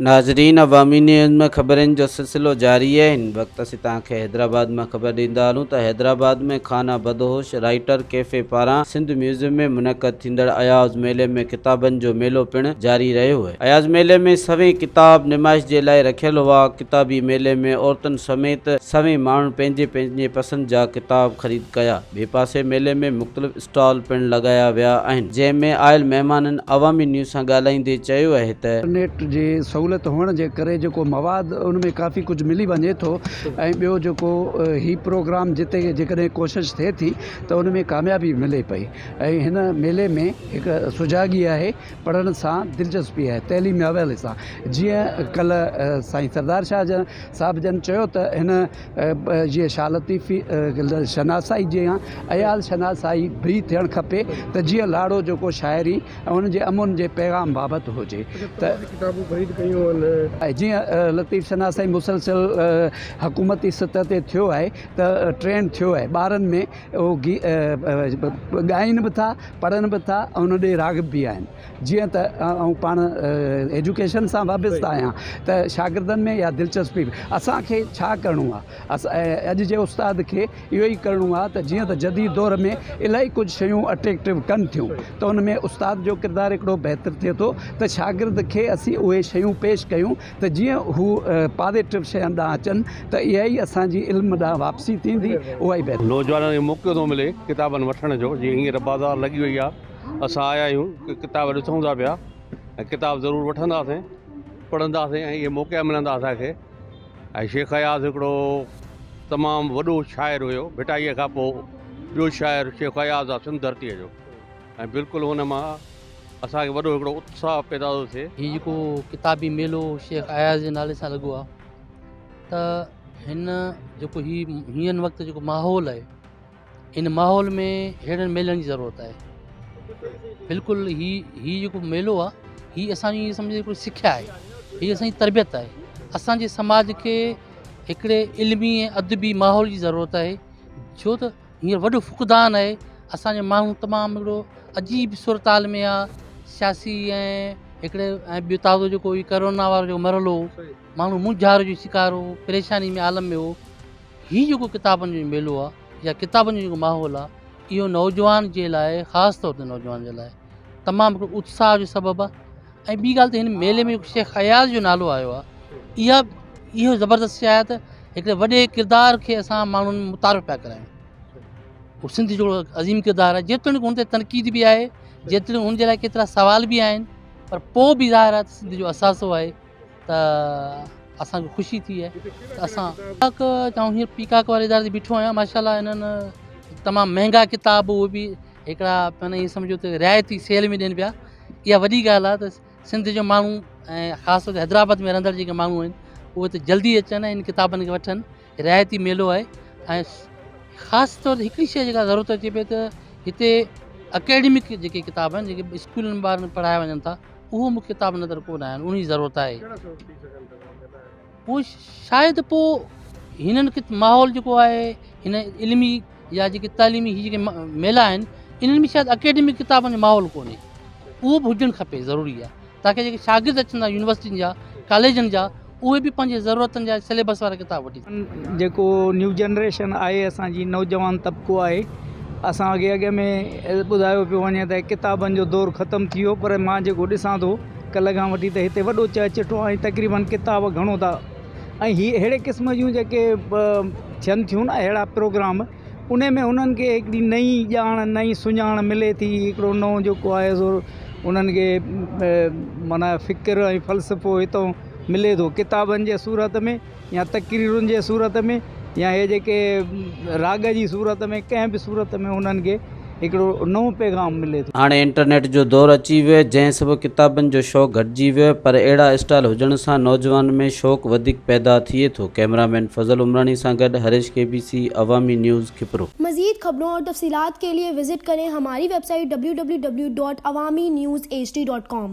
ناظرين عوامي نيوز ۾ خبرن جو سلسلو جاري آهي هن وقت اسين توهان کي حيدرآباد مان خبر ڏيندا هلون ته حيدرآباد ۾ خانه بدهوش رائيٽر ڪيفي پاران سنڌ ميوزيم ۾ منعقد ٿيندڙ اياز ميلي ۾ ڪتابن جو ميلو پڻ جاري رهيو آهي اياز ميلي ۾ سوين ڪتاب نمائش جي لاء رکيل هئا ڪتابي ميلي ۾ عورتن سميت سوين ماڻهن پنهنجي پنهنجي پسند جا ڪتاب خريد ڪيا ٻئي پاسي ميلي ۾ مختلف اسٽال پڻ لڳايا ويا آهن، جنهن ۾ آيل مهمانن عوامي نيوز سان ڳالهائيندي چيو اهي ته. انٽرنيٽ جي سهولت هئڻ جي ڪري جيڪو مواد ان ۾ ڪافي ڪجهه ملي وڃي ٿو ۽ ٻيو جيڪو هي پروگرام جتي جيڪڏهن ڪوشش ٿئي ٿي ته ان ۾ ڪاميابي ملي پئي ۽ هن ميلي ۾ هڪ سجاڳي آهي پڙهڻ سان دلچسپي آهي تعليمي حوالي سان جيئن ڪلهه سائين سردار شاهه جن صاحب جن چيو ته هن جيئن شاهه لطيفي شناسائي جيان اياز شناسائي به ٿيڻ کپي ته جيئن لاڙو جيڪو شاعري ۽ ان جي امن جي پيغام بابت هجي ته جيئن لطيف شناسائي مسلسل حڪومتي سطح تي ٿيو آهي ته ٽرينڊ ٿيو آهي ٻارن ۾ اهو ڳائين به ٿا پڙهن به ٿا ۽ ان ڏي راغب به آهن. جيئن ته آئون پاڻ ايجوڪيشن سان وابسته آهيان ته شاگردن ۾ اها دلچسپي به اسان کي ڇا ڪرڻو آهي اڄ جي استاد کي اهو ئي ڪرڻو آهي ته جيئن ته جديد دور ۾ الاهي ڪجهه شيون اٽريڪٽو ڪن ٿيون ته ان ۾ استاد جو ڪردار هڪڙو بهتر ٿئي ٿو ته شاگرد کي اسين اهي شيون پيش ڪيون ته جيئن هو پازيٽو شين ڏانهن اچن ته اها ئي اسان جي علم ڏانهن واپسي ٿيندي اها ئي بهتر. نوجوانن کي موقعو ٿو ملي ڪتابن وٺڻ جو جيئن هينئر بازار لڳي وئي آهي اسان آيا آهيون ڪتاب ڏسون ٿا پيا ۽ ڪتاب ضرور وٺنداسين پڙهنداسين ۽ اهي موقعا ملندا اسانکي ۽ شيخ اياز هڪڙو تمام وڏو شاعر هيو ڀٽائيء کان پوء ٻيو شاعر شيخ اياز آهي سنڌ ڌرتيء جو ۽ بلڪل ان مان اسانکي وڏو هڪڙو اتساهه پيدا ٿو ٿئي. هي جيڪو ڪتابي ميلو شيخ اياز جي نالي سان لڳو آهي ته هن جيڪو هي هين وقت جيڪو ماحول آهي ان ماحول ۾ ههڙن ميلن جي ضرورت آهي بلڪل هي هي جيڪو ميلو آهي هي اسانجي ائين سمجهو هڪڙي سکيا آهي هي اسانجي تربيت آهي اسانجي سماج کي هڪڙي علمي ۽ ادبي ماحول جي ضرورت آهي ڇو ته هينئر وڏو فقدان آهي اسانجا ماڻهو تمام هڪڙو عجيب صورتحال ۾ آهي سياسي ۽ هڪڙي ۽ ٻيو تازو جيڪو هي ڪرونا وارو جيڪو مرحلو هو ماڻهو مونجهاري جو شڪار هو پريشاني ۾ عالم ۾ هو هي جيڪو ڪتابن جو ميلو آ يا ڪتابن جو جيڪو ماحول آ اهو نوجوان جي لاء خاص طور تي نوجوان جي لاء تمام هڪڙو اتساهه جو سبب آ ۽ ٻي ڳالهه ته هن ميلي ۾ شيخ اياز جو نالو آيو آ اها اهو زبردست شيء آهي ته هڪڙي وڏي ڪردار کي اسان ماڻهن متعارف پيا ڪرايون هو سنڌ جو عظيم ڪردار آهي جيتوڻيڪ هن تي تنقيد به آهي جيتوڻيڪ هن جي لاء ڪيترا سوال به آهن پر پوء به ظاهر آهي ته سنڌ جو اثاثو آهي ته اسان کي خوشي ٿي آهي ته اسان پيڪاڪ آئون هينئر پيڪاڪ واري اداري تي بيٺو آهيان ماشاء الله انهن تمام مهنگا ڪتاب اهي به هڪڙا معنيٰ ائين سمجهو ته رعايتي سيل ۾ ڏين پيا اها وڏي ڳالهه آهي ته سنڌ جو ماڻهو ۽ خاص طور تي حيدرآباد ۾ رهندڙ جيڪي ماڻهو آهن اهي ته جلدي اچن ۽ ان ڪتابن کي وٺن رعايتي ميلو آهي ۽ خاص طور تي هڪڙي شيء جيڪا ضرورت اچي پئي ته هتي اڪيڊمڪ جيڪي ڪتاب آهن جيڪي اسڪولن ۾ ٻارن کي پڙهايا وڃن ٿا اهو مون کي ڪتاب نظر ڪونه آيا آهن ان جي ضرورت آهي اهو شايد پوء هنن کي ماحول جيڪو آهي هن علمي يا جيڪي تعليمي هي جيڪي ميلا آهن انهن ۾ شايد اڪيڊمڪ ڪتابن جو ماحول ڪونهي اهو به هجڻ کپي ضروري آهي تاڪه جيڪي شاگرد اچن ٿا يونيورسٽين جا ڪاليجن جا اهي به پنهنجي ضرورتن جا سليبس وارا ڪتاب وٺي سگهن. جيڪو نيو جنريشن آهي اسان جي نوجوان طبقو آهي اسان کي اڳ ۾ ٻڌايو پيو وڃي ته ڪتابن جو دور ختم ٿي ويو پر مان جيڪو ڏسان ٿو ڪلهه کان وٺي ته هتي وڏو چهه چٽو آهي تقريبن ڪتاب گهڻو ٿا ۽ هي اهڙي قسم جون جيڪي ٿين ٿيون نه اهڙا پروگرام ان ۾ انهن کي هڪڙي نئين ڄاڻ نئين سڃاڻ ملي ٿي هڪڙو نئون جيڪو آهي سو انهن کي معنيٰ فڪر ۽ فلسفو هتان ملي ٿو ڪتابن جي صورت ۾ يا تقريرن جي صورت ۾ يا هي جيڪي راڳ جي صورت ۾ ڪنهن به صورت ۾ انهن کي هڪڙو نئون پيغام ملي ٿو. هاڻي انٽرنيٽ جو دور اچي ويو آهي جنهن سبب ڪتابن جو شوق گهٽجي ويو آهي پر اهڙا اسٽال هجڻ سان نوجوانن ۾ شوق وڌيڪ پيدا ٿئي ٿو ڪئميرا مين فضل عمراڻي سان گڏ Harish K B C Awami news Khipro. مزيد خبرون اور تفصيلات کے لئے وزٽ کریں ہماری web site www.awamiNewsHD.com.